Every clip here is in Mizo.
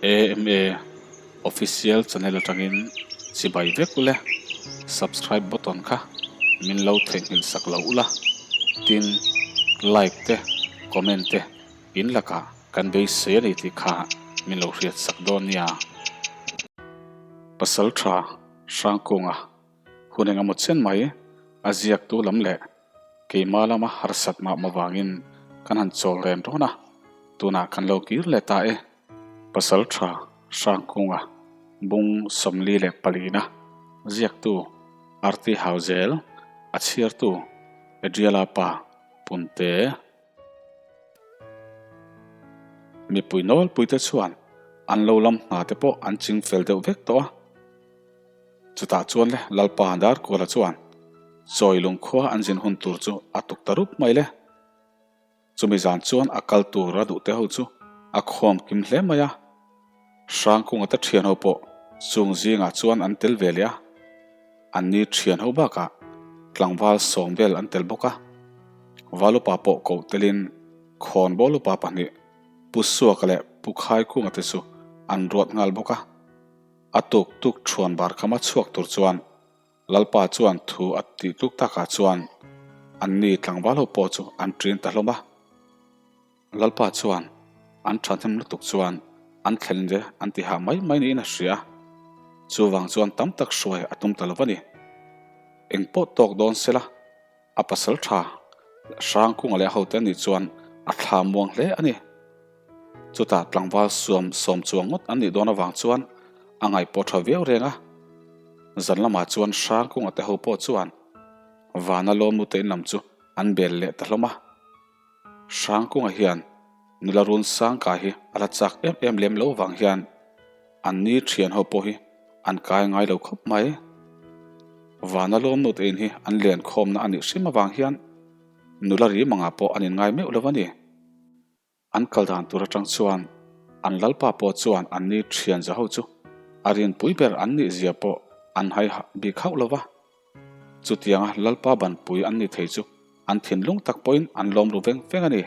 AMA Official channel atangin chibai vek ule, subscribe button kha min lo theihnghilh sak lo ula, tin like te comment te in lakah kan beisei a ni tih kha min lo hriat sak dawn nia. Pasal tha Hrangkunga hun engemaw chen mai a ziaktu lam leh keima lama harsat mah mavangin kan han chawl rem dawn a, tunah kan lo kir leh ta e. Pasal tha Hrangkunga bung 44na ziaktu Arti Hauzel, a chhiartu Adriala pa Punte. Mipui nawlpuite chuan an lo lam hna te pawh an ching fel deuh vek tawh a. Chutah chuan le Lalpa Darkuala chuan chawi lungkhua an zin hun tur chu a tuk ta rup mai le. Chumi zan chuan a kal tur a duhte ho chu a khawm kim hle mai a. Hrangkunga te thian ho pawh chung zingah chuan an tel ve leh a. Anni thian ho bakah tlangval sawm vel an tel bawk a. Valupa pawh koh telin khawnbawl upa pahnih Pu Suaka leh Pu Khaikunga te chu an ruat nghal bawk a. A tuk tuk thuan bar khama chhuak tur chuan Lalpa chuan thu a tih tluk takah chuan anni tlangval ho pawh chu an ṭin ta hlawm a. Lalpa chuan an ṭhahnem lutuk chuan an thlen ve an ti hah mai mai niin a hria a, chuvang chuan tam tak hruai a tum ta lo va ni. Engpawh tawk dawn sela a pasal ṭha Hrangkunga leh a hote anih chuan a thla muang hle a ni. Chutah tlangval suam sawm chuang ngawt an nih dawn avang chuan a ngaihpawh tha viau reng a. Zan lamah chuan Hrangkunga te ho pawh chuan Vana lawm nute in lam chu an bel leh ta hlawm a. Hrangkunga hian nula run sangka hi a la chak em em lem lo vang hian an ni thian ho pawh hi an kai ngai lo khawp mai. Vana lawm nute in hi an len khawmna a nih hrim avang hian nula ri mangah pawh an inngai meuh lo a ni. An kal dan tur atang chuan an lalpa pawh chuan an ni thian za ho chu a rinpui ber an nih zia pawh an hai bik hauh lo va. Chutianga lalpa banpui an ni thei chu an thinlung tak pawhin an lawm ru veng veng a ni.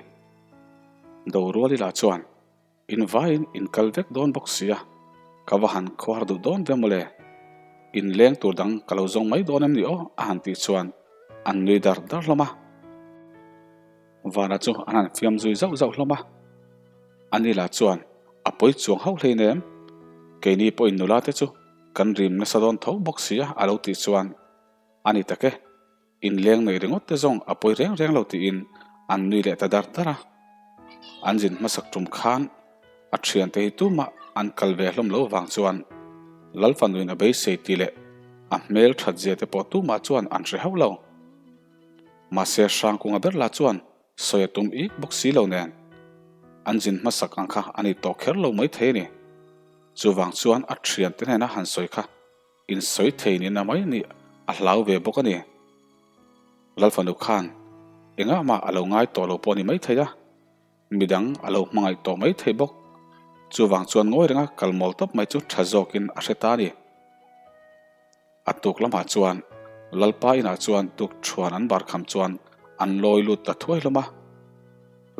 Doruali lah chuan in vaiin in kal vek dawn bawk sia, ka va han khuar duh dawn ve mawle. In leng tur dang ka lo zawng mai dawn em ni aw a han tih chuan an nui dar dar hlawm a. Vana chu an han fiam zui zauh zauh hlawm a, ani lah chuan a pawi chuang hauh hlei nem, keini pawhin nula te chu kan rim nasa dawn tho bawk si a a lo tih chuan a ni tak e, inleng nei ringawt te zawng a pawi reng reng lo tiin an nui leh ta dar dar a. An zin hmasak tum khan a thiante hi tumah an kal ve hlawm lo vang chuan Lalfanuin a beisei tih leh a hmel that zia te pawh tumah chuan an hre hauh lo. Mahse Hrangkunga ber lah chuan sawi a tum ik bawk si lo nen, an zin hmasak ang kha a ni tawh kher lo mai thei a ni. Chuvang chuan a thiante hnena han sawi kha insawi thei niin a mai nih a hlau ve bawk a ni. Lalfanu khan engah mah a lo ngai tawh lo pawh a ni mai thei a, midang a lo hmangaih tawh mai thei bawk. Chuvang chuan ngawi renga kal mawl tawp mai chu tha zawkin a hre ta a ni. A tuk lamah chuan Lalpa inah chuan tuk thuan an bar kham chuan an lawi lut ta thuai hlawm a.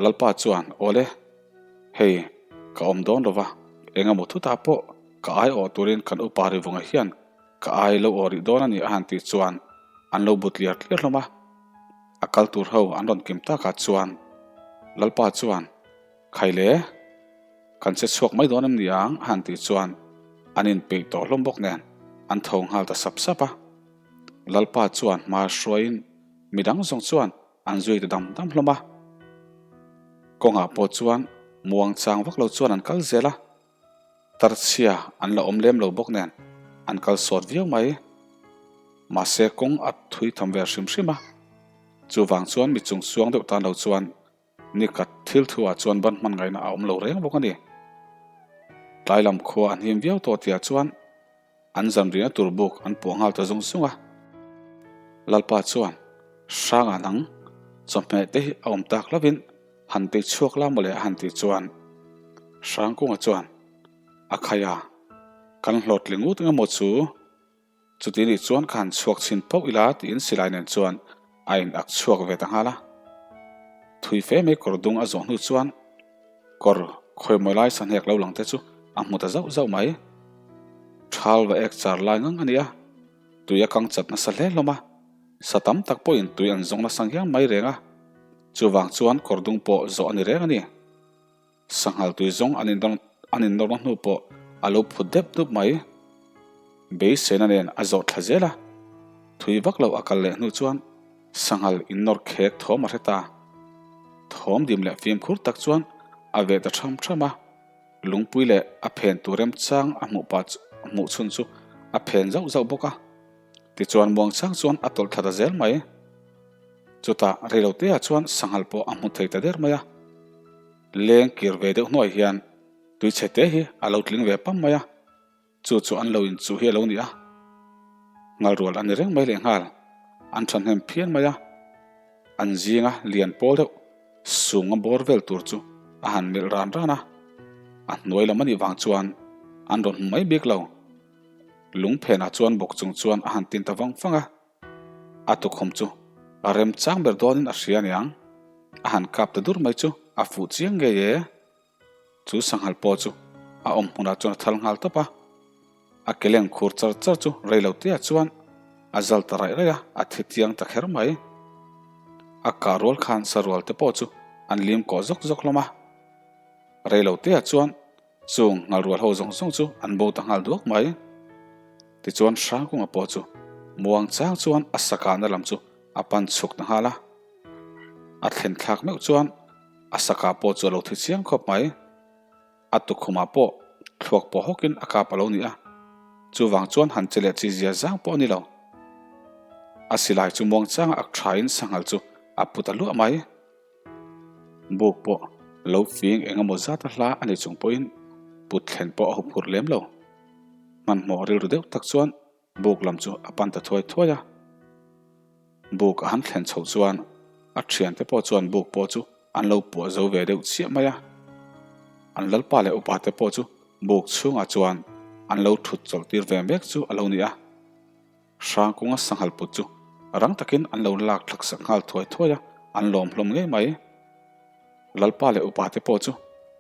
Lalpa chuan, Awle, hei ka awm dawn lo va, engemaw thutah pawh ka ai awh turin kan upa rivunga hian ka ai lo awh rih dawn a ni a han tih chuan an lo bu tliar tliar hlawm a. A kal tur ho an rawn kim takah chuan Lalpa chuan, Khaile! Kan che chhuak mai dawn em ni ang? a han tih chuan an inpeih tawh hlawm bawk nen an tho nghal ta sap sap a. Lalpa chuan hma hruaiin midang zawng chuan an zui ta dam dam hlawm a. Kawngah pawh chuan muang chang vak lo chuan an kal zel a. Tarchhia an la awm lem lo bawk nen an kal sawt viau mai. Mahse kawng a thui tham ve hrim hrim a. Chuvang chuan mi chung suang deuh tan lo chuan Nikhat thil thu ah chuan ban hman ngaihna a awm lo reng bawk a ni. Tlai lam khua a hnim viau tawh tihah chuan an zan rihna tur buk an puah nghal ta zung zung a. Lalpa chuan, Hrangah nang, chawhmeh te hi a awm tak lovin han tei chhuak la mawle a han tih chuan Hrangkunga chuan, A khai a, kan hlawhtling ut eng emaw chu? Chuti nih chuan ka han chhuak chhin pauh ila tiin silai nen chuan a in ak chhuak ve ta nghal a. Thui fe mai kawr dung a zawh hnu chuan kawr khawimawi lai sahnek lo lang te chu a hmu ta zauh zauh mai. Thal va ek char lai ngang a ni a, tui a kang chat nasa hle hlawm a, sa tam tak pawhin tui an zawng nasa ngiang mai reng a, chuvang chuan kawr dung pawh zawh a ni reng a ni. Sanghal tui zawng an an innawrna hnu pawh a lo phut dep dup mai. Beiseina nen a zawh thla zel a, thui vak lo a kal leh hnu chuan sanghal innawr khek thawm a hre ta. Thawm dim leh fimkhur tak chuan a veh ta tham tham a, lungpui leh a phen tur remchang a hmuh pah hmuh chhun chu a phen zauh zauh bawk a. Tichuan muangchang chuan a tawlh thla ta zel mai. Chutah reiloteah chuan sanghal pawh a hmu thei ta der mai a. Leng kir ve deuh hnuai hian tuichhe te hi a lo tling ve pam mai a, chu chu an lo inchuh hi a lo ni a. Ngalrual a ni reng mai lehnghal, an thahnem phian mai a. An zinga lian pawl deuh sunga bawr vel tur chu a han melh ran ran a, a hnuai lam a nih vang chuan an rawn hmu mai bik lo. Lungphenah chuan bawk chung chuan a han tin ta vang vang a. A tukhum chu a remchang ber dawnin a hria aniang. A han kap ta dur mai chu a fuh chiang ngei e. Chu sanghal pawh chu a awm hmunah chuan a thal nghal tawp a. A ke leng khur char char chu rei lo te ah chuan a zal ta raih raih a, a thi chiang ta kher mai. A kah rual khan sarual te pawh chu an lim kawh zawk zawk hlawm a. Rei lo te ah chuan Chung ngalrual ho zawng zawng chu an bo ta nghal duak mai. Tichuan Hrangkunga pawh chu muang chang chuan a sakahna lam chu a pan chhuk ta nghal a. A thlen thlak meuh chuan a sakah pawh chu a lo thi chiang khawp mai. A tukhumah pawh thluak pawh hawkin a kap a lo ni a. Chuvang chuan han che leh chi zia zang pawh a ni lo. A silai chu muang changa ak thain sanghal chu a pu ta luah mai. Buk pawh lo fing eng emaw zat a hla a ni chung pawhin put thlen pawh a huphurh lem lo. Hmanhmawh rilru deuh tak chuan buk lam chu a pan ta thuai thuai a. Buk a han thlen chho chuan a thiante pawh chuan buk pawh chu an lo puah zo ve deuh chiah mai a. An lalpa leh upa te pawh chu buk chhungah chuan an lo thut chawlh tir ve mek chu a lo ni a. Hrangkunga sanghal put chu rang takin an lo lak thlak sak nghal thuai thuai a, an lawm hlawm ngei mai. Lalpa leh upa te pawh chu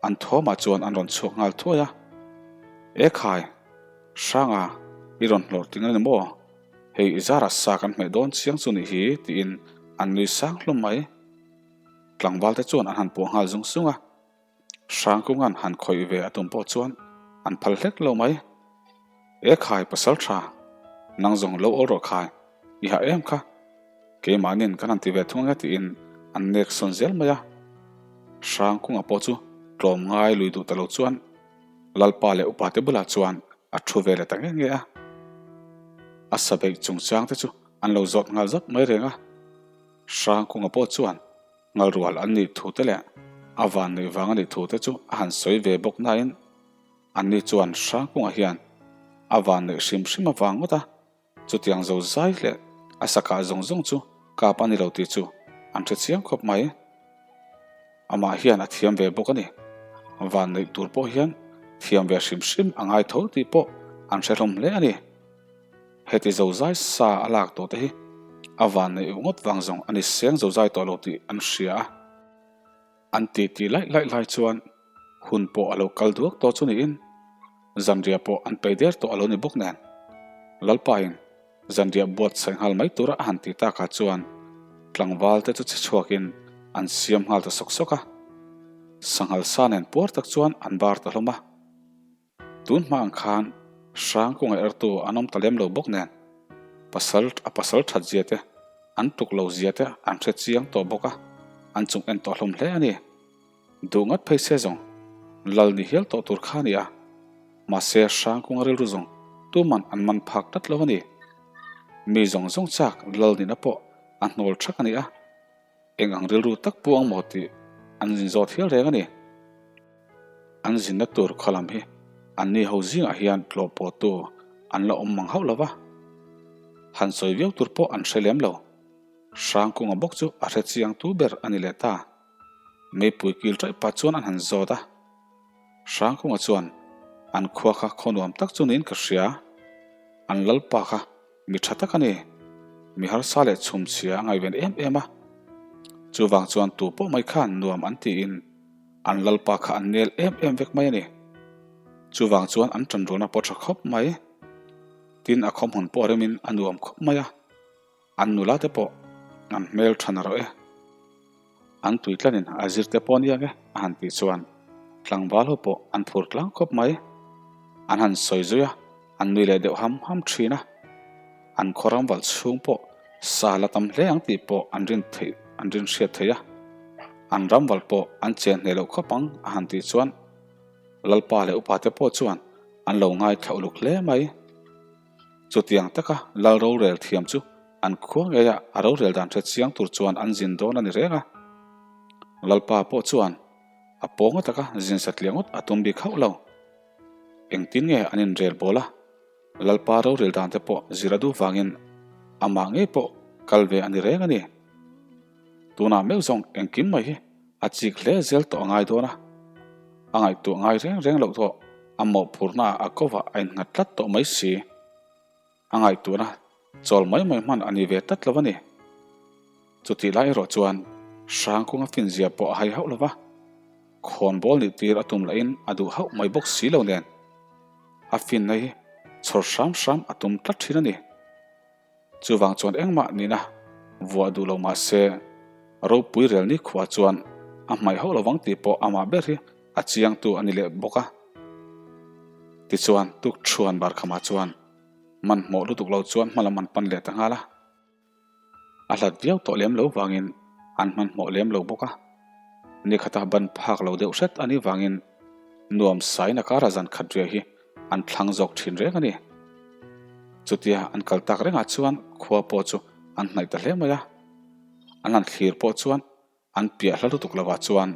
an thawmah chuan an rawn chhuak nghal thuai a. E khai, Hranga, i rawn hlawr ting a ni maw? Hei i zarah sa kan hmeh dawn chiang chu nih hi, tiin an nui sang hlawm mai. Tlangval te chuan an han puah nghal zung zung a. Hrangkunga'n han khawih ve a tum pawh chuan an phal hlek lo mai. E khai pasal tha, nang zawng lo awl rawh khai, i hah em kha? Keimahni'n kan han ti ve thung ange tiin an nek sawn zel mai a. Hrangkunga pawh chu tlawm ngai lui duh ta lo chuan Lalpa leh upa te bulah chuan a thu ve leh ta nge nge a. A sabeih chungchang te chu an lo zawt nghal zat mai reng a. Hrangkunga pawh chuan Ngalrual an nih thu te leh a van neih vang a nih thu te chu a han sawi ve bawk nain anni chuan Hrangkunga hian a van neih hrim hrim avang ngawt a, chutiang zo zai leh a sakah zawng zawng chu kap a ni lo tih chu an hre chiang khawp mai. Amah hian a thiam ve bawk a ni. Van neih tur pawh hian thiam ve hrim hrim a ngai tho tih pawh an hre hlawm hle a ni. Heti zozai sa a lak tawh te hi a vanneih ngawt vang zawng a ni seng zozai tawh lo tih an hria a. An ti tih laih laih lai chuan hun pawh a lo kal duak tawh chu niin zanriah pawh an peih der tawh a lo ni bawk nen. Lalpain zanriah buatsaih nghal mai tura a han ti takah chuan tlangval te chu che chhuakin an siam nghal ta sawk sawk a. Sanghal sa nen puar tak chuan an bar ta hlawm a. Tun hma ang khan hrang kawngaih ertu an awm ta lem lo bawk nen pasal a pasal that zia te an tuk lo zia te an hre chiang tawh bawk a, an chung en tawh hlawm hle a ni. Duh ngat phei se zawng lal ni hial tawh tur kha a ni a, mahse hrang kawnga rilru zawng tuman an man phak tlat lo a ni. Mi zawng zawng chak lal nihna pawh a hnawl thak a ni a. Eng ang rilru tak pu ang maw tih an zin zawt hial reng a ni. An zinna tur khaw lam hi anni ho zingah hian tlawh pawhtu an la awm mang hauh lo va. Han sawi viau tur pawh an hre lem lo. Hrangkunga bawk chu a hre chiang tu ber a ni leh ta. Meipui kil ṭaih pah chuan an han zawt a. Hrangkunga chuan an khua kha khaw nuam tak chu niin ka hria. An lalpa kha Mi tha tak a ni. Mi harsa leh chhumchhia a ngaihven em em a. Chuvang chuan tu pawh mai khan nuam an tiin an lalpa kha an nel em em vek mai a ni. Chuvang chuan an ṭanrualna pawh ṭha khawp mai. Tin, a khawmhmun pawh remin a nuam khawp mai a. An nula te pawh an hmel ṭha narawh e. An tui tlanin a zir te pawh aniang e a han tih chuan tlangval ho pawh an phur tlang khawp mai. An han sawi zui a, an nui leh deuh ham ham thin a. An khaw ramval chhung pawh sa la tam hle ang tih pawh an rin theih an rin hriat theih a. An ramval pawh an chen hneh loh khawp ang a han tih chuan Lalpa leh upa te pawh chuan an lo ngaithla uluk hle mai. Chutiang taka lal rorel thiam chu an khua ngeia a rorel dan hre chiang tur chuan an zin dawn a ni reng a. Lalpa pawh chuan a pawnga taka zin satliah ngawt a tum bik hauh lo. Engtin nge an inrel bawl a, Lalpa rorel dan te pawh zir a duh vangin amah ngei pawh kal ve a ni reng a ni. Tunah meuh zawng engkim mai hi a chik hle zel tawh a ngai dawn a, a ngaihtuah ngai reng reng loh tawh a mawhphurhna ah a kovah a innghat tlat tawh mai si. A ngaihtuahna chawl mai mai hman a ni ve tlat lo a ni. Chutih lai erawh chuan Hrangkunga finzia pawh a hai hauh lo va, khawnbawl nih tir a tum lahin a duh hauh mai bawk si lo nen a finna hi chhawr hram hram a tum tlat thin a ni. Chuvang chuan engmah nihna vuah duh lo mah se, ropui rel nikhua chuan a hmaih hauh lovang tih pawh amah ber hi a chiangtu a ni leh bawk a. Tichuan, Tukthuan Barkhama chuan hmanhmawh lutuk lo chuan hmalam an pan leh ta nghal a. A hlat viau tawh lem lo vangin an hmanhmawh lem lo bawk a. Nikhata ban phak lo deuh hret a nih vangin nuam sain a kara zan khat riah hi an thlang zawk thin reng a ni. Chutia an kal tak rengah chuan khua pawh chu an hnaih ta hle mai a. An han thlir pawh chuan an piah hla lutuk lovah chuan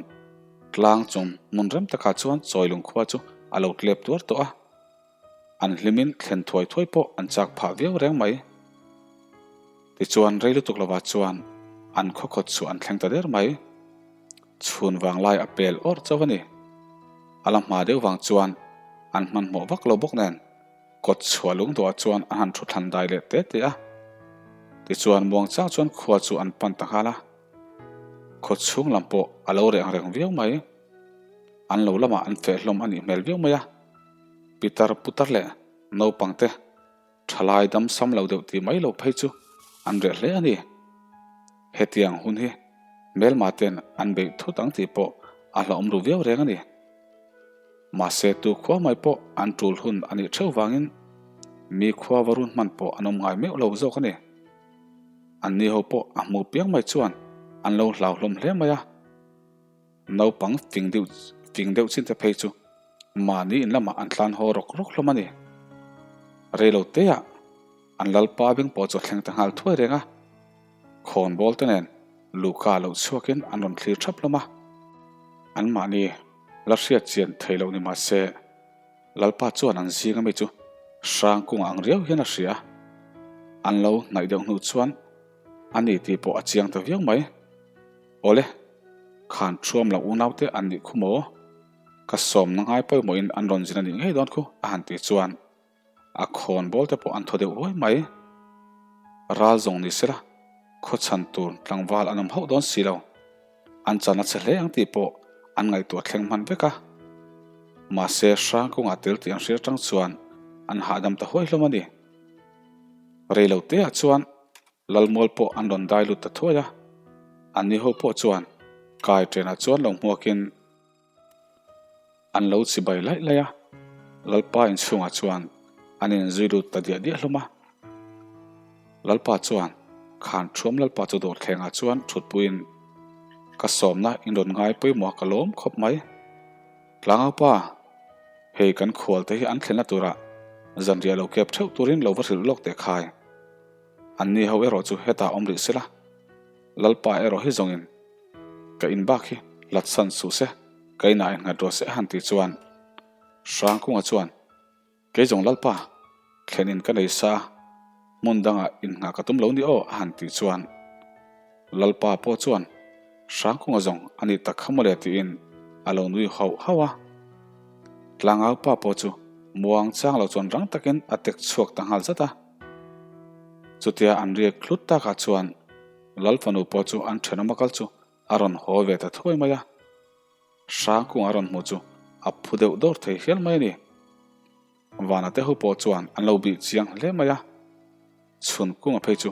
tlang chung hmun rem takah chuan Chawilung khua chu a lo tlep tuar tawh a. An hlimin thlen thuai thuai pawh an chak phah viau reng mai. Tichuan rei lutuk lovah chuan an khaw khawt chu an thleng ta der mai. Chhun vang lai a pel awrh chauh a ni. A la hma deuh vang chuan an hmanhmawh vak lo bawk nen kawt chhuah lung duah chuan an han thu thlan dai leh te te a. Tichuan muang chang chuan khua chu an pan ta nghal a. Khaw chhung lam pawh a lo reh ang reng viau mai. An lo lamah an feh hlawm a nih hmel viau mai a. Pitar putar leh naupang te Thalai dam sam lo deuh tih mai lo phei chu an reh hle a ni. Hetiang hun hi hmelma ten an beih thut ang tih pawh a hlauhawm ru viau reng a ni. Mahse tu khua mai pawh an tul hun a nih theuh vangin mi khua va run hman pawh an awm ngai meuh lo zawk a ni. Anni ho pawh a hmuh piang mai chuan an lo hlauhlawm hle mai a. Naupang fing deuh fing deuh chin te phei chu mahni in lamah an tlan haw rawk rawk hlawm a ni. Reilo teah an lalpa beng pawh chu a thleng ta nghal thuai reng a, khawnbawl te nen Luka lo chhuakin an rawn thlir thap hlawm a. Anmahni la hriat chian thei loh ni mah se, Lalpa chuan an zing ami chu hrang kungah ang riau hian a hria a, an lo hnaih deuh hnu chuan a ni tih pawh a chiang ta viau mai. Awle, khan thuam lo unaute an nih khu maw? Ka sawmna ngai pawimawhin an rawn zin a nih ngei dawn khu a han tih chuan a khawn bawl te pawh an thaw deuh huai mai. Ral zawng ni sela, khaw chhan tur tlangval an awm hauh dawn si lo. An chan a che hle ang tih pawh an ngaihtuah thleng hman vek a. Mahse, hrang kawngah tel tih an hriat atang chuan an hahdam ta huai hlawm a ni. Reilo teah chuan Lalmual pawh an rawn dai lut ta thuai a, anni ho pawh chuan kai ṭenah chuan lo hmuakin an lo chibai laih laih a, Lalpa inchhungah chuan an inzui lut ta diah diah hlawm a. Lalpa chuan khan ṭhuam Lalpa chu dawrthlengah chuan ṭhutpuiin ka sawmna in rawn ngai pawimawh a ka lawm khawp mai. Tlangaupa, hei kan khualte hi an thlenna turah zanriah lo kep ṭheuh turin lo va hrilh lawk teh khai. Anni ho erawh chu hetah awm rih sela, Lalpa erawh hi zawngin ka in bak hi hlatsan suh se, ka inah innghat rawh se a han tih chuan Hrangkunga chuan, Kei zawng Lalpa, thlen in ka nei sa a, hmun dangah innghah ka tum lo ni aw a han tih chuan Lalpa pawh chuan Hrangkunga zawng a nih tak kha mawle tiin a lo nui hauh hauh a. Tlangaupa pawh chu muang chang lo chuan rang takin a tek chhuak ta nghal zat a. Chutia an riak hlut takah chuan Lal fanu pawh chu an thenawm a kal chu a rawn haw ve ta thuai mai a. Hrangkunga a rawn hmuh chu a phu deuh dawr thei hial mai a ni. Vana te ho pawh chuan an lo bih chiang hle mai a. Chhun kunga phei chu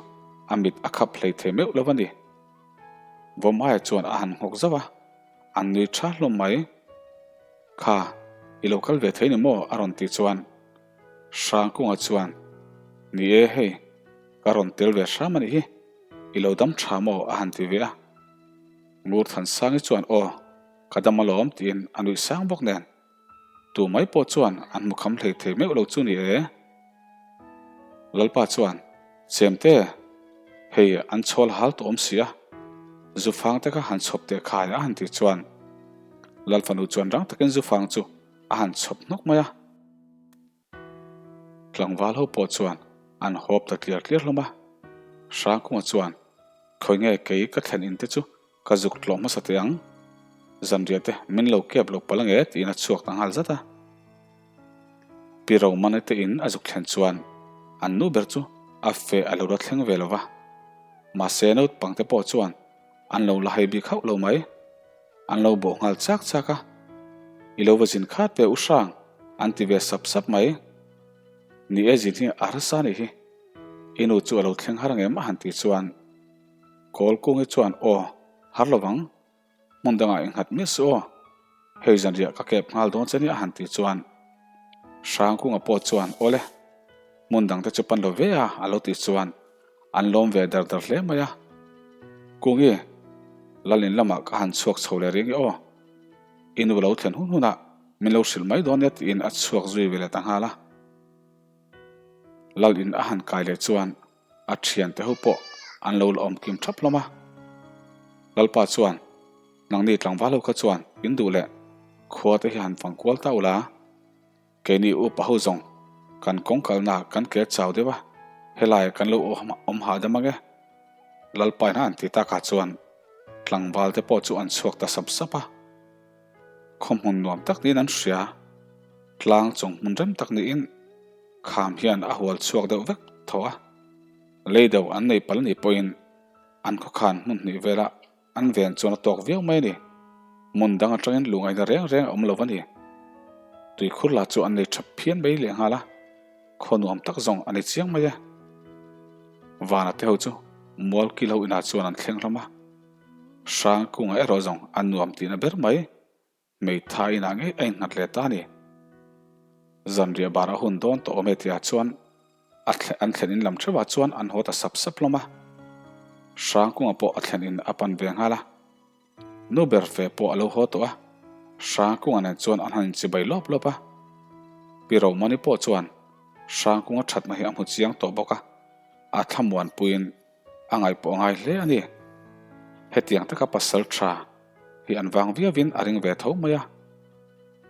a mit a khap hlei thei meuh lo a ni. Vawmaia chuan a han nghawk zauh a, an nui tha hlawm mai. Kha, i lo kal ve thei ni maw? a rawn tih chuan Hrangkunga chuan, Ni e hei, ka rawn tel ve hram a nih hi, i lo dam tha maw? a han ti ve a. Ngurthansangi chuan, Aw, ka dam alawm tiin a nuih sang bawk nen. Tu mai pawh chuan an hmu kham hlei thei meuh lo chu ni e. Lalpa chuan, Chemte, hei an chhawl hal tawh awm si a, Zufang te kha han chhawp teh khai a han tih chuan Lalfanu chuan rang takin Zufang chu a han chhawp hnawk mai a. Tlangval ho pawh chuan an hawp ta tliar tliar hlawm a. Hrangkunga chuan, Khawi nge kei ka thlen in te chu ka zuk tlawh hmasa teh ang, zanriah te min lo kep lo palh ange tiin a chhuak ta nghal zat a. Pi Romana te in a zuk thlen chuan an nu ber chu a feh a lo la thleng ve lo va, mahse naupang te pawh chuan an lo la hai bik hauh lo mai. An lo bawh nghal chak chak a, I lo va zin khat ve u hrang an ti ve sap sap mai. Ni e zin hi a harsa a nih hi, i nu chu a lo thleng har angem a han tih chuan Kawlkungi chuan aw har lo vang, hmun dangah i nghat miah suh aw, hei zanriah ka kep nghal dawn che nia a han tih chuan Hrangkunga pawh chuan awle, hmun dang te chu pan lo ve a a lo tih chuan An lawm ve dar dar hle mai a. Kungi, Lalin lamah ka han chhuak chho leh ring e aw. I nu lo thlen hun hunah min lo hrilh mai dawn nia tiin a chhuak zui ve leh ta nghal a. Lalin a han kai leh chuan a thiante ho pawh an lo la awm kim thap hlawm a. Lalpa chuan, Nangni tlangval ho kha chuan in duh leh khua te hi han fang kual ta ula. Keini upa ho zawng kan kawng kalna kan ke chau deuh a, helai kan lo awm hahdam ang e. Lalpaina an ti takah chuan tlangval te pawh chu an chhuak ta sap sap a. Khawhmun nuam tak niin an hria, tlang chung hmun rem tak niin kham hian a hual chhuak deuh vek tho a. Lei deuh an nei pal ni pawhin an khawkhan hmun hnih velah An ven chuan a tawk viau mai a ni. Hmun dang atangin lungaina reng reng a awm lo a ni. Tuikhur lah chu an nei tha phian mai lehnghal a, khaw nuam tak zawng a ni chiang mai e. Vana te ho chu mual kil ho inah chuan an thleng hlawm a, hrang kungah erawh zawng an nuam tihna ber mai. Hmeithai inah ngei a innghat leh ta a ni. Zanriah bar a hun dawn tawh awm e tihah chuan a an thlen in lam theuhah chuan an haw ta sap sap hlawm a. Hrangkunga pawh a thlen in a pan ve nghal a. Nu ber fe pawh a lo haw tawh a, Hrangkunga nen chuan an han inchibai lawp lawp a. Pi Romani pawh chuan Hrangkunga thatna hi a hmu chiang tawh bawk a, a thlamuanpuiin A ngaih pawh a ngai hle a ni. Hetiang taka pasal tha hi an vang viauin a ring ve tho mai a.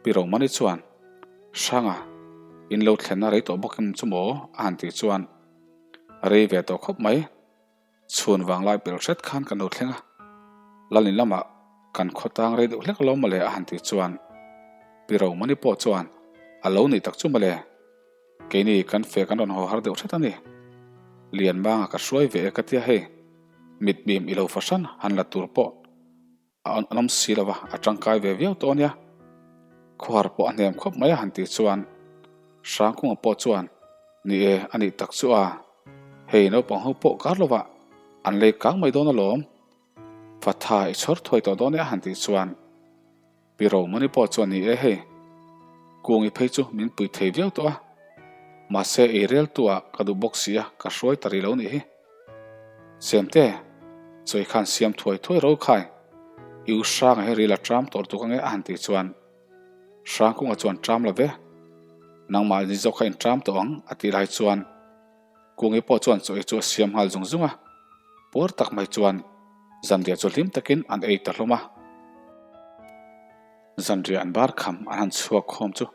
Pi Romani chuan, Hranga, in lo thlenna rei tawh bawk em chu maw? a han tih chuan, Rei ve tawh khawp mai. Chhun vanglai pel hret khan kan lo thleng a. Lalin lamah kan khaw tang rei deuh hlek alawm mawle a han tih chuan, Pi Romani pawh chuan, A lo nih tak chu mawle. Keini kan fe kan rawn haw har deuh hret a ni. Lianmanga ka hruai ve e ka tia hei, mitmim i lo fahran han la tur pawh a an awm si lo va, a tangkai ve viau tawh a nia. Khuar pawh a hnem khawp mai a han tih chuan Hrangkunga pawh chuan ni e a nih tak chu a, hei naupang ho pawh kar lovah an lei kang mai dawn alawm, Fatha i chhawr thuai tawh dawn e a han tih chuan Pi Romani pawh chuan ni e hei, Kungi phei chu min pui thei viau tawh a, mahse ei rel tu ah ka duh bawk si a, ka hruai ta rih lo nih hi. Chemte, chawi khan siam thuai thuai ro khai, i u Hranga hi ril a tram tawr tuk ange a han tih chuan Hrangkunga chuan tram lo ve, nangmah ni zawk kha in tram tawh ang a tih lai chuan Kungi pawh chuan chaw ei chu a siam nghal zung zung a, puar tak mai chuan zanriah chu hlim takin an ei ta hlawm a. Zanriah an bar kham an han chhuak khawm chu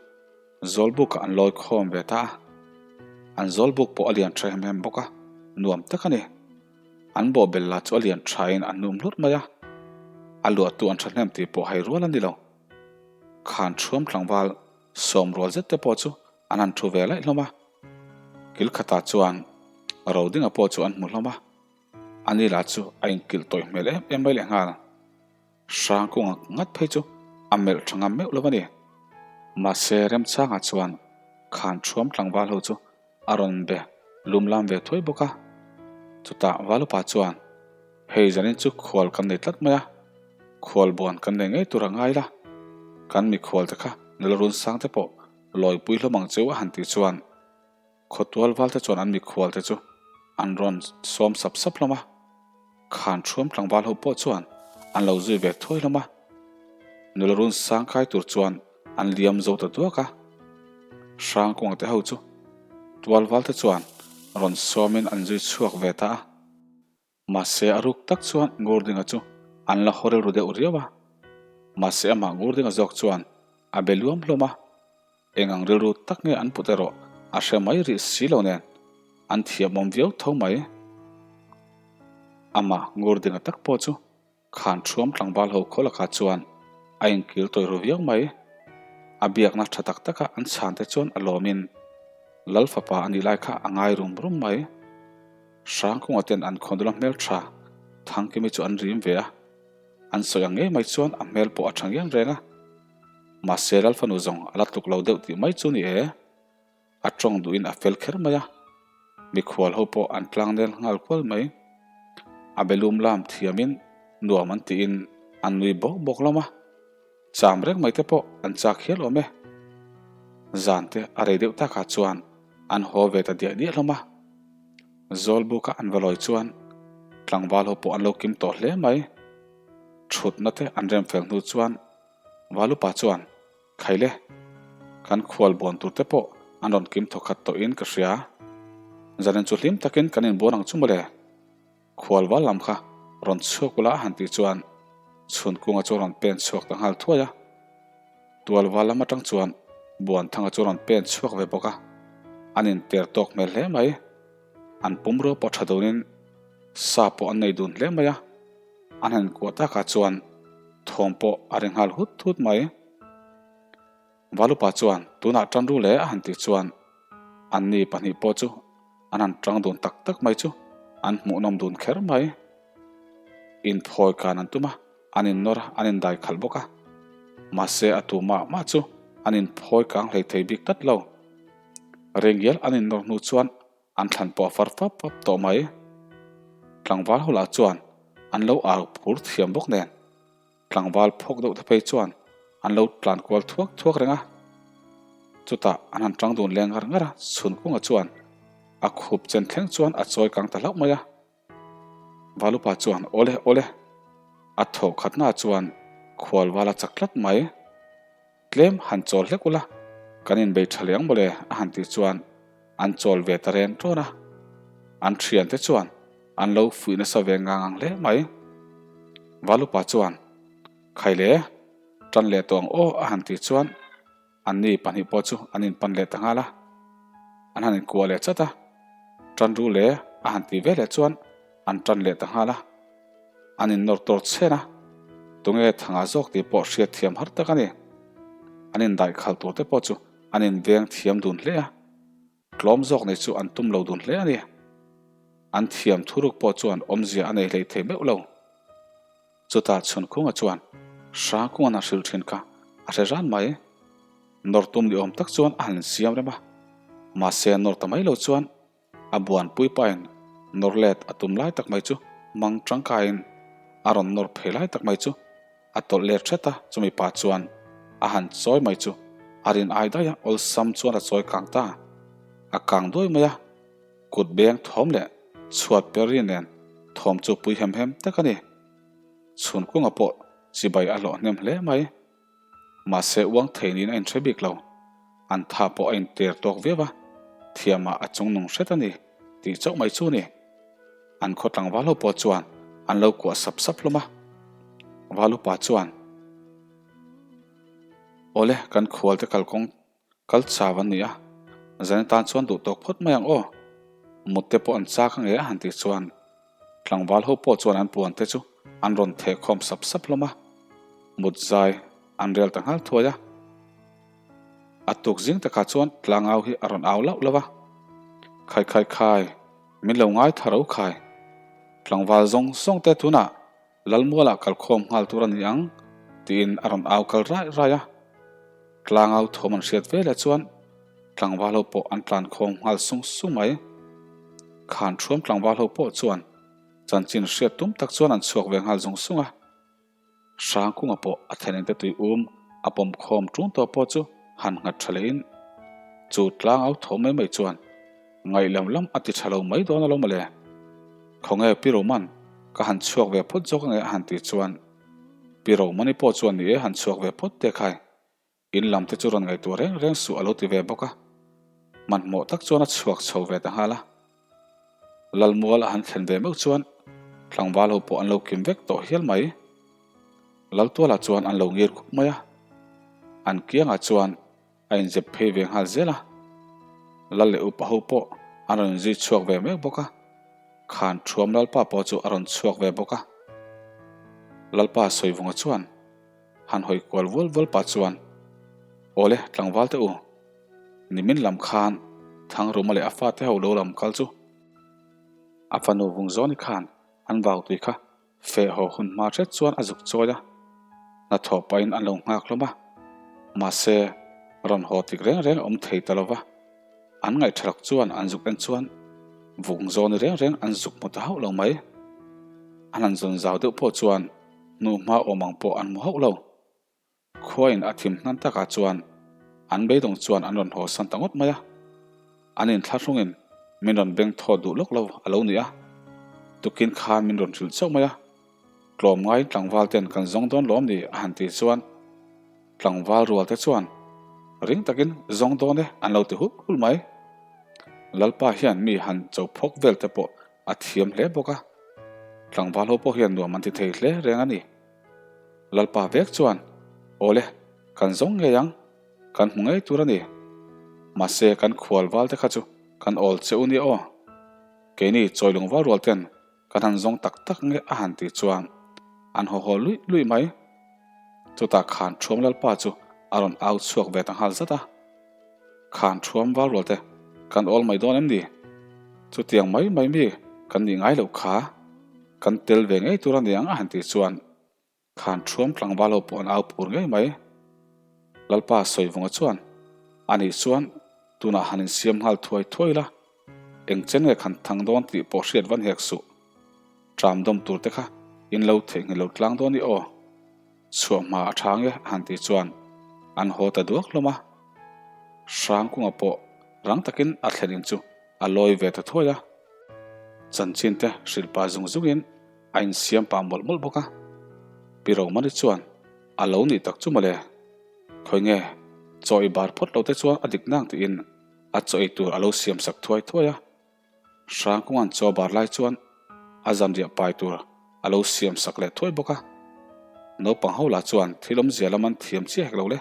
Zawlbukah an lawi khawm ve ta a, an Zawlbuk pawh a lian tha hem hem bawk a, nuam tak a ni. An bawhbel lah chu a lian thain an num hlut mai a, a luahtu an thahnem tih pawh hai rual a ni lo. Khan thuam tlangval sawm rual zet te pawh chu an han thu ve laih hlawm a. Kil khatah chuan Rodinga pawh chu an hmu hlawm a, ani lah chu a inkilh tawih hmel em em mai leh nghal. Hrangkunga ngat phei chu a melh tha ngam meuh lo a ni. Mahse Remchanga chuan. Khan ṭhuam tlangval ho chu a rawn be lum lam ve thuai bawk a. Chutah Valupa chuan, Hei zanin chu khual kan nei tlat mai a, khual buan kan nei ngei tur a ngai la, kan mikhual te kha nula run sang te pawh lawipui hlawm ang cheu a han tih chuan Khawtual valte chuan an mikhual te chu an rawn sawm sap sap hlawm a, khan ṭhuam tlangval ho pawh chuan an lo zui ve thuai hlawm a. Nula run sang kai tur chuan an liam zo ta duak a, Hrangkunga te ho chu tual valte chuan rawn sawmin an zui chhuak ve ta a. Mahse a ruk tak chuan Ngurdinga chu an la haw rilru deuh riau a, mahse amah Ngurdinga zawk chuan a be luam hlawm a, eng ang rilru tak nge an put erawh a hre mai rih si lo nen an thiamawm viau tho mai. Amah Ngurdinga tak pawh chu Khan ṭhuam tlangval ho khaw lakah chuan a inkil tawi ru viau mai. A biakna ṭha tak taka an chhante chuan a lawmin Lal fapa a nih lai kha a ngai rum rum mai. Hrangkunga ten an khawnula hmel ṭha Thangkimi chu an rim ve a, an sawi ang ngei mai chuan a hmel pawh a ṭha ngiang reng a. Mahse Lal fanu zawng a la tluk lo deuh tih mai chu ni e. A tawng duhin a fel kher mai a, mikhual ho pawh an tlang nel nghal kual mai. A belum lam thiamin nuam an tiin an nui bawk bawk hlawm a, cham reng mai te pawh an chak hial awm e. Zan te a rei deuh takah chuan an haw ve ta diah diah hlawm a. Zawlbuka an va lawi chuan tlangval ho pawh an lo kim tawh hle mai. Thutna te an rem fel hnu chuan Valupa chuan Khaile, kan khual buan tur te pawh an rawn kim thawkhat tawhin ka hria. Zanin chu hlim takin kan inbuan ang chu mawle. Khual val lam kha rawn chhuak ula a han tih chuan Chhunkunga chu a rawn pen chhuak ta nghal thuai a. Tual val lam atang chuan Buanthanga chu a rawn pen chhuak ve bawk a. An inter tawk hmel hle mai. An pumrua pawh tha dunin sa pawh an nei dun hle mai a. An han kuah takah chuan thawm pawh a ri nghal hut hut mai. Valupa chuan tunah tan ru le a han tih chuan anni pahnih pawh chu an han tang dun tak tak mai chu an hmuhnawm dun kher mai. Inphawi kan an tum a, an innawr a, an indai khalh bawk a. Mahse a tu mah mah chu an inphawi kang hlei thei bik tlat lo. Rengial an innawr hnu chuan An thlan pawh a far fap fap tawh mai. Tlangval ho lah chuan an lo au phur thiam bawk nen, tlangval phawk deuh te phei chuan an lo tlan kual thuak thuak reng a. Chutah an han tang dun leng ngar ngar a, Chhunkunga chuan a khup chen thleng chuan a chawi kang ta hlauh mai a. Valupa chuan awle awle a thawh khatna chuan khualval a chak tlat mai. Tlem han chawl hlek ula, kan inbei tha leh ang mawle a han tih chuan an chawl ve ta ren tawn a. An thiante chuan an lo fuih nasa ve ngang ang hle mai. Valupa chuan, Khaile, tan leh tawh ang aw a han tih chuan Anni pahnih pawh chu an inpan leh ta nghal a, an han inkuah leh chat a, tan ru le a han tih ve leh chuan an tan leh ta nghal a, an innawr tawr chhen a, tunge thanga zawk tih pawh hriat thiam har tak a ni. An indaih khal tur te pawh chu an inveng thiam dun hle a, tlawm zawk nei chu an tum lo dun hle a ni. An thiam thuruk pawh chuan awmzia a nei hlei thei meuh lo. Chutah Chhunkunga chuan Hrangkunga'n a hrilh thin kha a hre ran mai. Nawr tum ni awm tak chuan a han insiam rem a, mahse nawr ta mai lo chuan a buanpui pain nawr let a tum lai tak mai chu mang tangkaiin a rawn nawr phei lai tak mai chu a tawlh let hret a, chumi pa chuan a han chawi mai chu a rin ai daih a, awlsam chuan a chawi kang ta, a kang duai mai a. Kut beng thawm leh chhuat per ri nen thawm chu pui hem hem tak a ni. Chhun kunga pawh chibai a hlawh hnem hle mai. Mahse uang thei niin a inhre bik lo. An tha pawh a inter tawk viau a, thiamah a chungnung hret a ni tih chauh mai chu a ni. An khaw tlangval ho pawh chuan an lo kuah sap sap hlawm a. Valupa chuan, Awle, kan khualte kalkawng Kal chau an ni a, zan atan chuan duh tawk phawt mai ang aw. Mut te pawh an chak ange a han tih chuan tlangval ho pawh chuan an puan te chu an rawn theh khawm sap sap hlawm a, mut zai an rel ta nghal thuai a. A tuk zing takah chuan tlangau hi a rawn au lauh lauh a, Khai khai khai, min lo ngai tha ro khai. Tlangval zawng zawng te tunah Lalmualah kalkhawm nghal tur a ni ang, tiin a rawn au kal raih raih a. Tlangau thawm an hriat ve leh chuan. Tlangval ho pawh an tlan khawm nghal sung sung mai. Khan thuam tlangval ho pawh chuan chanchin hriat tum tak chuan an chhuak ve nghal zung zung a. Hrangkunga pawh a thlen inte tui um a pawm khawm ṭung tawh pawh chu han nghat ṭha lehin chu tlang au tho mai mai chuan ngaih lam lam a ti ṭha lo mai dawn alawm mawle. Khawnge Pi Roman ka han chhuak ve phawt zawk ange a han tih chuan Pi Romani pawh chuan ni e han chhuak ve phawt teh khai. In lam te chu rawn ngaihtuah reng reng suh a lo ti ve bawk a, hmanhmawh tak chuan a chhuak chho ve ta nghal a. Lalmual a han thlen ve meuh chuan tlangval ho pawh an lo kim vek tawh hial mai. Laltualah chuan an lo ngir khup mai a, an kiangah chuan a inzep phei ve nghal zel a. Lal leh upa ho pawh an rawn inzui chhuak ve mek bawk a, khan thuam Lalpa pawh chu a rawn chhuak ve bawk a. Lalpa Sawivunga chuan. Han hawi kual vual vual pah chuan, Awle, tlangval te u, nimin lam khan Thangruma leh a fate ho lo lam kal chu a fanu Vungzawni khan an vau tui kha feh haw hun hma hret chuan a zuk chawi a, hnathawh pahin an lo nghak hlawm a, mahse rawn haw tik reng reng a awm thei ta lo va, an ngaihthalak chuan an zuk en chuan Vungzawni reng reng an zuk hmu ta hauh lo mai. An han zawn zau deuh pawh chuan hnu hma awm ang pawh an hmu hauh lo. Khuain a thim hnan takah chuan an beidawng chuan an rawn haw san ta ngawt mai a. An inthlahrungin min rawn beng thaw duh lawk lo a lo ni a. Tukin khan min rawn hrilh chauh mai a. Tlawm ngaiin tlangval ten kan zawng dawn lawm ni a han tih chuan tlangval rual te chuan ring takin zawng dawn e an lo ti hulh hulh mai. Lalpa hian mi han cho phawk vel te pawh A thiam hle bawk a, tlangval ho pawh hian nuam an ti thei hle reng a ni. Lalpa vek chuan, Awle, kan zawng ngei ang, kan hmu ngei tur a ni. Mahse kan khual val te kha chu kan awl che u nia aw. Keini chawilung val rual ten kan han zawng tak tak nge a han tih chuan an haw haw luih luih mai. Chutah khan Thuam Lalpa chu a rawn au chhuak ve ta nghal zat a. Khan thuam val rual te kan awl mai dawn em ni? Chutiang mai mai mi kan nih ngai loh kha kan tel ve ngei tur a ni ang a han tih chuan khan thuam tlangval ho pawh an au phur ngei mai. Lalpa Sawivunga chuan a nih chuan tunah han insiam nghal thuai thuai la, eng chen nge khan thang dawn tih pawh hriat van hek suh. Tram dawm tur te kha in lo theihnghilh lo tlang dawn i aw. Chhuah hma a tha nge a han tih chuan an haw ta duak hlawm a. Hrangkunga pawh rang takin a thlen in chu a lawi ve ta thuai a. Chanchin te hrilh pah zung zungin a insiam pah mawlh mawlh bawk a. Pi Romani chuan a lo nih tak chu mawle. Khawi nge chaw i bar phawt lo te chuan a dik nang tiin a chaw ei tur a lo siam sak thuai thuai a. Hrangkunga'n chaw bar lai chuan a zanriah pai tur a lo siam sak leh thuai bawk a. Naupang ho lah chuan thil awmzia lam an thiam chiah hek lo le.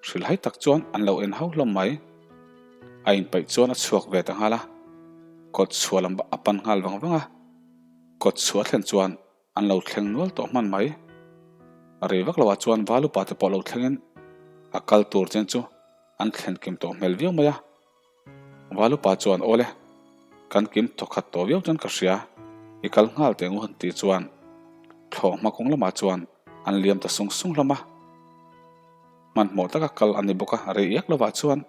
Hrilhai tak chuan an lo en hau hlawm mai. A inpaih chuan a chhuak ve ta nghal a, kawt chhuah lam a pan nghal vang vang a. Kawt chhuah a thlen chuan An lo thleng nual tawh hman mai. A rei vak loah chuan val upa te pawh lo thlengin a kal tur chen chu an thlen kim tawh hmel viau mai a. Val upa chuan aw le, kan kim thawkhat tawh viau chuan ka hria, i kal nghal teh ngu han tih chuan thlawh hma kawng lamah chuan an liam ta sung sung hlawm a. Hmanhmawh taka kal a ni bawk a, rei iak lovah chuan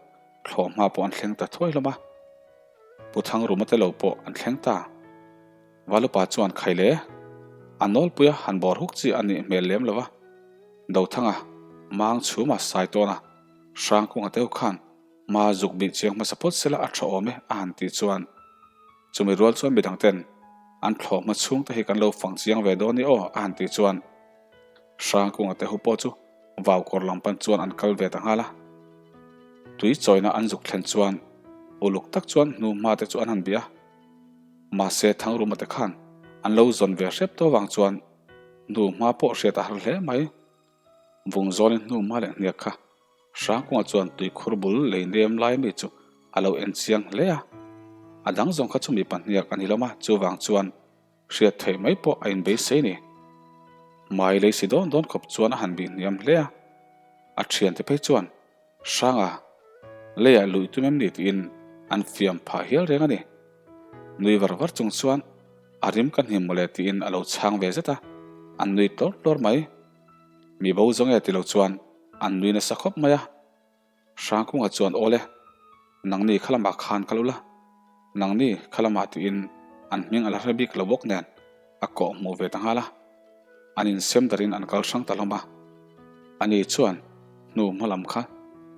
thlawh hma pawh an thleng ta thuai hlawm a. Pu Thangruma te lo pawh an thleng ta. Valupa chuan khai le, a nawlpuia han bawr huk chi a nih hmel lem lo va, Dothanga, Mang chhuma sai tawn a, Hrangkunga teu khan ma zuk bih chiang hmasa phawt sela a tha awm e a han tih chuan chumi rual chuan midang ten an thlawh hma chhung te hi kan lo fang chiang ve dawn i aw a han tih chuan Hrangkunga te hu pawh chu vau kawr lam pan chuan an kal ve ta nghal a. Tui chawina an zuk thlen chuan uluk tak chuan hnu hma te chu an han bih a. Mahse Thangruma te khan an lo zawn ve hrep tawh vang chuan hnu hma pawh hriat a har hle mai. Vung zawnin hnu hma leh hniak kha Hrangkunga chuan tuikhur bul lei nem lai mi chu a lo en chiang hle a. A dang zawng kha chu mipa hniak a ni lo ma, chuvang chuan hriat theih mai pawh a inbeisei ni. Mai lei si dawn dawn khawp chuan a han bih hniam hle a. A thiante phei chuan Hranga, leiah luih tum em ni tiin an fiam phah hial reng a ni. Nui var var chung chuan a rim ka hnim mawle tiin a lo chhang ve zet a, an nui tlawr tlawr mai. Mi bo zawng e ti lo chuan an nui nasa khawp mai a. Hrangkunga chuan aw le. Nangni kha lamah khan kal ula, nangni kha lamah tiin an hming a la hre bik lo bawk nen a kawh hmuh ve ta nghal a. An insem darin an kal hrang ta hlawm a. Ani chuan hnu hma lam kha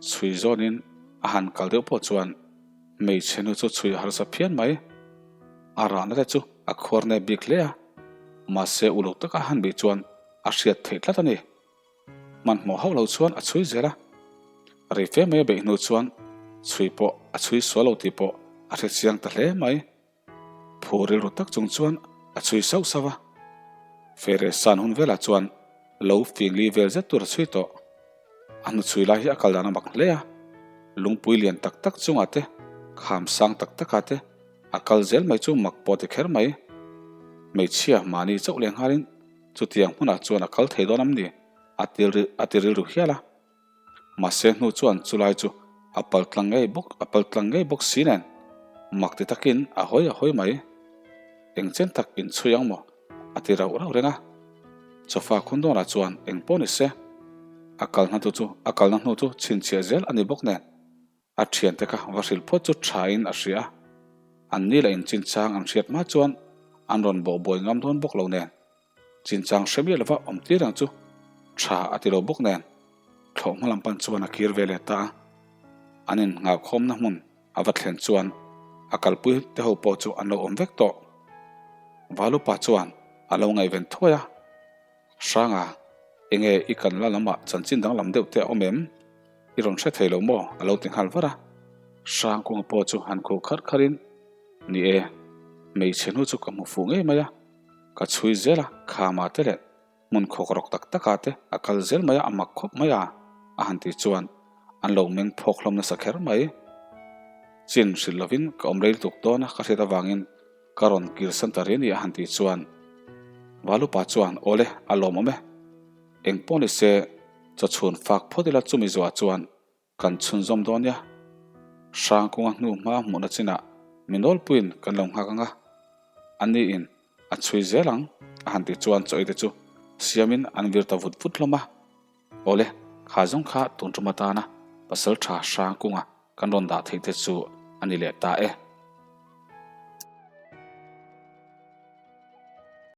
chhui zawnin a han kal deuh pawh chuan hmeichhe nu chu chhui a harsa phian mai. A rahna te chu a khuar nep bik hle a, mahse uluk taka a han bih chuan a hriat theih tlat a ni. Hmanhmawh hauh lo chuan a chhui zel a, rei fe mai a beih hnu chuan chhui pawh a chhui sual lo tih pawh a hre chiang ta hle mai. Phu rilru tak chung chuan a chhui sauh sauh a, Fere san hun velah chuan lo fingli vel zet tur a chhui tawh. A hnuchhui lai hi a kal dan a mak hle a, lungpui lian tak tak chungah te, kham sang tak takah te a kal zel mai chu mak pawh ti kher mai. Hmeichhia mahni chauh leh nghalin Chutiang hmunah chuan a kal thei dawn am ni? A ti a ti rilru hial a. Mahse hnu chuan chulai chu a pal tlang ngei bawk a pal tlang ngei bawk si nen mak ti takin a hawi a hawi mai. Eng chen tak inchhui ang maw? A ti rauh rauh reng a. Chawfa khun dawnah chuan eng pawh ni se a kalna tu chu a kalna hnu chu chhinchhiah zel a ni bawk nen. A thiante kha va hrilh phawt chu thain a hria a, an ni lah in chinchang an hriat hma chuan an rawn bawh buai ngam dawn bawk lo nen, chinchang hre miah lova awm tir ang chu tha a ti lo bawk nen, thlawh hma lam pan chuan a kir ve leh ta a. An innghahkhawmna hmun a va thlen chuan a kalpui te ho pawh chu an lo awm vek tawh. Valupa chuan a lo ngaihven thuai a. Hranga, enge i kan la lamah chanchin danglam deuh te a awm em? I rawn hre thei lo maw? A lo ti nghal var a. Hrangkunga pawh chu han khuh kharh kharhin, Ni e, hmeichhe hnu chu ka hmu fuh ngei mai a, ka chhui zel a, khama te leh hmun khawk rawk tak takah te a kal zel mai a, a mak khawp mai a, a han tih chuan an lo meng phawk hlawm nasa kher mai. Chin hrilh lovin ka awm rei lutuk dawn a ka hriat avangin Ka rawn kir san ta rian i a han tih chuan Valupa chuan Awle, a lawmawm e. Eng pawh ni se, chawchhun fak phawt ila chumi zuah chuan kan chhunzawm dawn nia. Hrangkunga hnu hma hmuhna chinah mi nawlpuiin kan lo nghak ang a, ani in a chhui zel ang a han tih chuan chaw ei te chu siamin an vir ta vut vut hlawm a. Awle, kha zawng kha tun tum atana Pasaltha Hrangkunga kan rawn dah theih te chu a ni leh ta e.